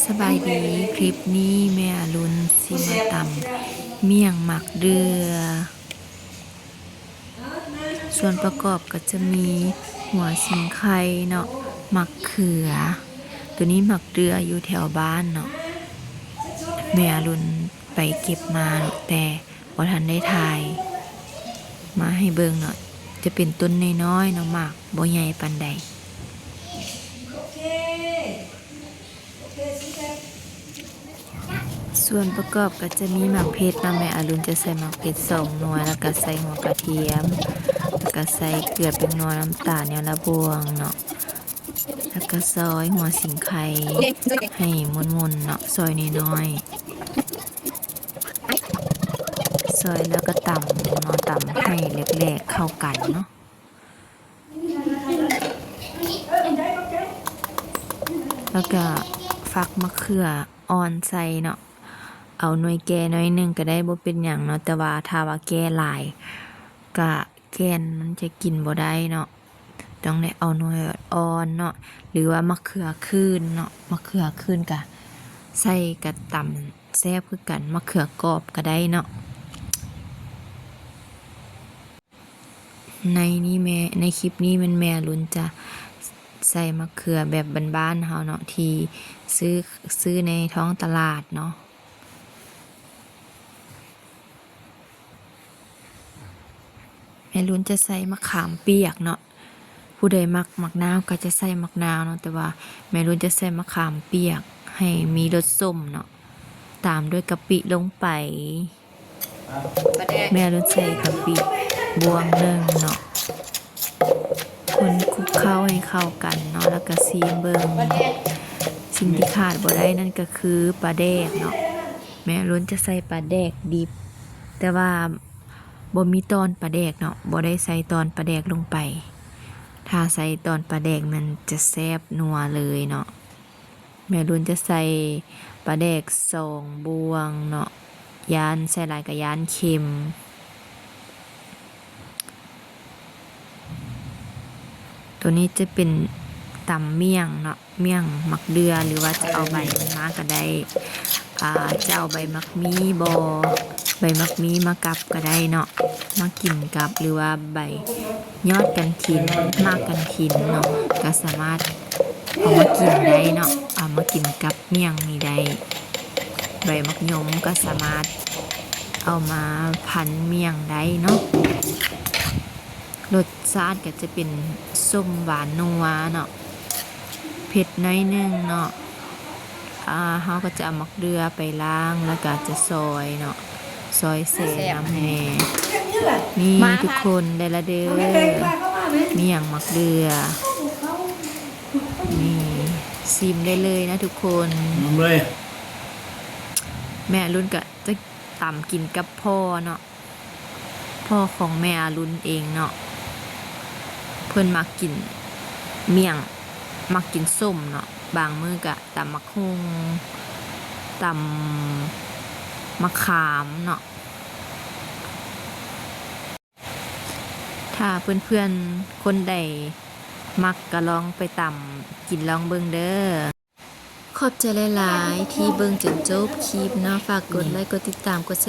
ສະບາຍດີ, ຄລິບນີ້ແມ່ອາລຸນຊິມາຕຳໝ້ຽງໝາກເດື່ອ. ສ່ວນປະກອບກໍຈະມີຫົວສີໄຄເນາະ, ໝາກເຂືອ, ໂຕນີ້ໝາກເດື່ອຢູ່ແຖວບ້ານເນາະ, ແມ່ອາລຸນໄປເກັບມາເນາະ ແຕ່ ບໍ່ທັນໄດ້ຖ່າຍມາໃຫ້ເບິ່ງເນາະ, ຈະເປັນຕົ້ນນ້ອຍໆເນາະ, ໝາກບໍ່ໃຫຍ່ປານໃດ. ສ່ວນປະກອບກໍຈະມີໝາກເຜັດເນາະ, ແມ່ອາລຸນຈະໃສ່ໝາກເຜັດສອງໜ່ວຍ, ແລ້ວກໍໃສ່ຫົວກະທຽມ, ແລ້ວກໍໃສ່ເກືອ, ແປ້ງນົວ, ນ້ຳຕານ, ແນວລະບວງເນາະ, ແລ້ວກໍຊອຍຫົວສີໄຄໃຫ້ມົນໆເນາະ, ຊອຍນ້ອຍໆ. ຊອຍແລ້ວກໍຕຳເນາະ, ຕຳໃຫ້ແຫຼກໆເຂົ້າກັນເນາະ, ແລ້ວກໍຟັກມະເຂືອອ່ອນໃສ່ເນາະ, ເອົາໜ່ວຍແກ່ໜ້ອຍໜຶ່ງກໍໄດ້ ບໍ່ເປັນຫຍັງເນາະ, ແຕ່ວ່າຖ້າວ່າແກ່ຫຼາຍກະແກ່ນມັນຈະກິນບໍ່ໄດ້ເນາະ. ຕ້ອງໄດ້ເອົາໜ່ວຍອ່ອນເນາະ ຫຼືວ່າມະເຂືອຄືນເນາະ, ມະເຂືອຄືນກະໃສ່ກະຕຳແຊບຄືກັນ, ມະເຂືອກອບກະໄດ້ເນາະ. ໃນນີ້ແມ່ ໃນຄລິບນີ້ແມ່ນແມ່ອາລຸນຈະໃສ່ມະເຂືອແບບບ້ານໆເຮົາເນາະ ທີ່ຊື້ ຊື້ໃນທ້ອງຕະຫຼາດເນາະ. ແມ່ລຸນຈະໃສ່ມະຂາມປຽກເນາະ, ຜູ້ໃດມັກໝາກນາວກໍຈະໃສ່ໝາກນາວເນາະ, ແຕ່ວ່າແມ່ລຸນຈະໃສ່ມະຂາມປຽກໃຫ້ມີລົດສົ້ມເນາະ, ຕາມດ້ວຍກະປິລົງໄປ. ແມ່ລຸນໃສ່ກະປິບ່ວງໜຶ່ງເນາະ. ຄົນຄຸກເຂົ້າໃຫ້ເຂົ້າກັນເນາະ ແລ້ວກະຊີມເບິ່ງ. ສິ່ງທີ່ຂາດບໍ່ໄດ້ນັ້ນກໍຄືປາແດກເນາະ, ແມ່ລຸນຈະໃສ່ປາແດກດິບ ແຕ່ວ່າບໍ່ມີຕອນປາແດກເນາະ, ບໍ່ໄດ້ໃສ່ຕອນປາແດກລົງໄປ. ຖ້າໃສ່ຕອນປາແດກນັ້ນຈະແຊບນົວເລີຍເນາະ. ແມ່ລຸນຈະໃສ່ປາແດກສອງບ່ວງເນາະ, ຢ້ານໃສ່ຫຼາຍກໍຢ້ານເຄັມ. ໂຕນີ້ຈະເປັນຕຳໝ້ຽງເນາະ, ໝ້ຽງໝາກເດື່ອ ຫຼືວ່າຈະເອົາໃບມັນມາກໍໄດ້, ອ່າ ຈະເອົາໃບໝາກມີ່ບໍ່ ໃບໝາກມີ່ມາກັບກໍໄດ້ເນາະ, ມາກິນກັບ ຫຼືວ່າໃບ ຍອດກັນຖິນ, ໝາກກັນຖິນເນາະ ກໍສາມາດເອົາມາກິນໄດ້ເນາະ, ເອົາມາກິນກັບໝ້ຽງນີ້ໄດ້. ໃບໝາກຍົມກໍສາມາດເອົາມາພັນໝ້ຽງໄດ້ເນາະ. ລົດຊາດກໍຈະເປັນສົ້ມຫວານນົວເນາະ, ເຜັດໜ້ອຍໜຶ່ງເນາະ. ອ່າ ເຮົາກໍຈະເອົາໝາກເດື່ອໄປລ້າງ ແລ້ວກໍຈະຊອຍເນາະ, ຊອຍແຊ່ນ້ຳແດ່. ນີ້ທຸກຄົນ ໄດ້ລະເດີ ໝ້ຽງໝາກເດື່ອ. ນີ້ ຊີມໄດ້ເລີຍນະທຸກຄົນ. ແມ່ລຸນກໍຈະຕຳກິນກັບພໍ່ເນາະ. ພໍ່ຂອງແມ່ອາລຸນເອງເນາະ ເພິ່ນມັກກິນໝ້ຽງ ມັກກິນສົ້ມເນາະ, ບາງມື້ກະຕຳໝາກຫຸ່ງ ຕຳໝາກຂາມເນາະ. ຖ້າເພື່ອນໆຄົນໃດມັກກະລອງໄປຕຳກິນລອງເບິ່ງເດີ. ຂອບໃຈຫຼາຍໆທີ່ເບິ່ງຈົນຈົບຄລິບເນາະ, ຝາກກົດໄລ້ ກົດຕິດຕາມ ກົດແຊ